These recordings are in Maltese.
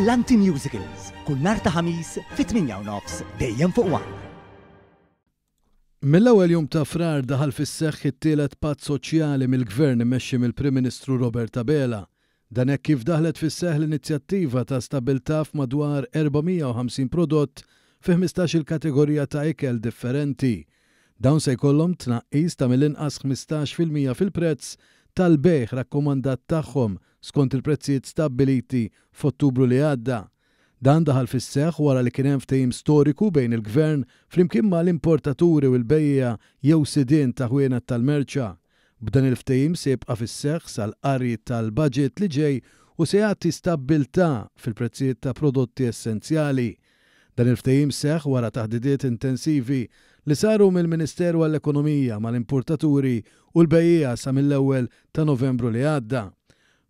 Brillanti Musicals, kull nhar ta' Ħamis fit-8 u nofs dejjem fuq One. Mill-ewwel jum ta' Frar daħal fis-seħħ it-tielet patt soċjali mill-Gvern immexxi mill-Prim Ministru Robert Abela. Dan hekk kif daħlet fis-seħħ l-inizjattiva ta' stabbiltà f'madwar 450 prodott fi 15-il kategorija ta' ikel differenti. Dawn se jkollhom tnaqqis ta' mill-inqas 15% fil-prezz tal-bejgħ rakkomandat tagħhom skont il-prezzijiet stabbiliti f'Ottubru li għadda. Dan daħal fis-seħħ wara li kien hemm ftehim storiku bejn il-Gvern flimkien ma' l-importaturi u l-bejjiegħa jew sidien ta' ħwienet tal-merċa. B'dan il-ftehim se jibqa' fis-seħħ sal-qari tal-budget li ġej u se jagħti stabbiltà fil-prezzijiet ta' prodotti essenzjali. Dan il-ftehim seħħ wara taħdidiet intensivi li saru mill-Ministeru għall-Ekonomija mal-importaturi u l-bejjiegħa sa mill-ewwel ta' Novembru li għadda.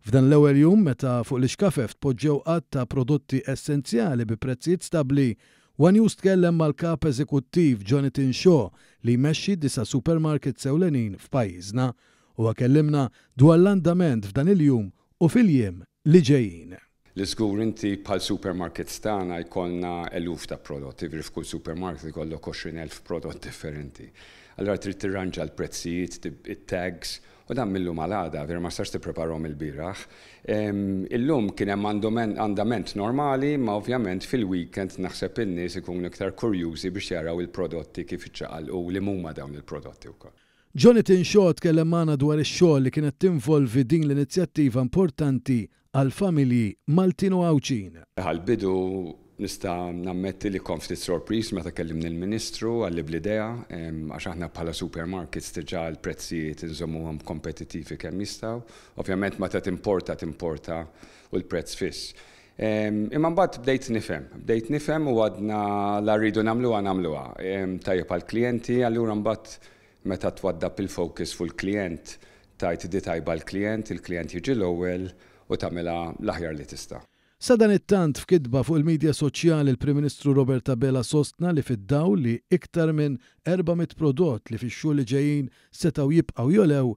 F'dan l-ewwel jum meta fuq l-ixkafef tpoġġew għadd ta' prodotti essenzjali bi prezzijiet stabbli, one News tkellem mal-Kap Eżekuttiv Jonathan Shaw li jmexxi disa' supermarkets ewlenin f'pajjiżna. Huwa kellimna dwar l-andament f'dan il-jum u fil-jiem li ġejjin. Li żgur inti bħal supermarkets tagħna jkollna eluf ta' prodotti, jiġifieri f'kull supermarket ikollok 20,000 prodott differenti. Allura trid tirranġa l-prezzijiet, it-tags, u dan mil-lum għal għada, vera ma tistax tippreparahom ilbieraħ. Illum kien hemm andament normali, ma ovvjament fil-weekend naħseb in-nies ikunu iktar kurjużi biex jaraw il-prodotti kif iċċaqalqu u li huma dawn il-prodotti wkoll. Jonathan Shaw tkellem magħna dwar ix-xogħol li kienet tinvolvi din l-inizjattiva importanti għall-familji Maltin u Għawdxin. Għall-bidu nista' nammetti li kont ftit sorpriż meta kellimni l-Ministru qalli bl-idea, għax aħna bħala supermarkets diġà l-prezzijiet inżommuhom kompetittivi kemm jistgħu. Ovvjament meta timporta timporta u l-prezz fiss. Imma mbagħad bdejt nifhem, bdejt nifhem u għadna la rridu nagħmluha nagħmluha. Tajjeb għall-klijenti, allura mbagħad meta twaddab il-focus fuq il-klijent, tgħid di tajba l-klijent, il-klijent jiġi l-ewwel u tagħmilha l-aħjar li tista'. Sadanittant f'kitba fuq il-midja soċjali l-Prim Ministru Robert Abela sostna li fid-dawl li iktar minn 400 prodott li fix-xhur li ġejjin setgħu jibqgħu jogħlew,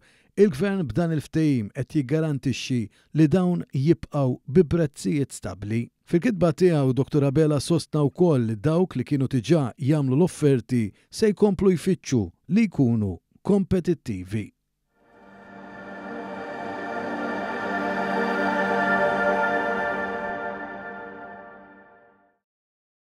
il-Gvern b'dan il-ftehim qed jiggarantixxi li dawn jibqgħu bi prezzijiet stabbli. Fil-kitba tiegħu Dottor Abela sostna wkoll li dawk li kienu diġà jagħmlu l-offerti se jkomplu jfittxu li jkunu kompetittivi.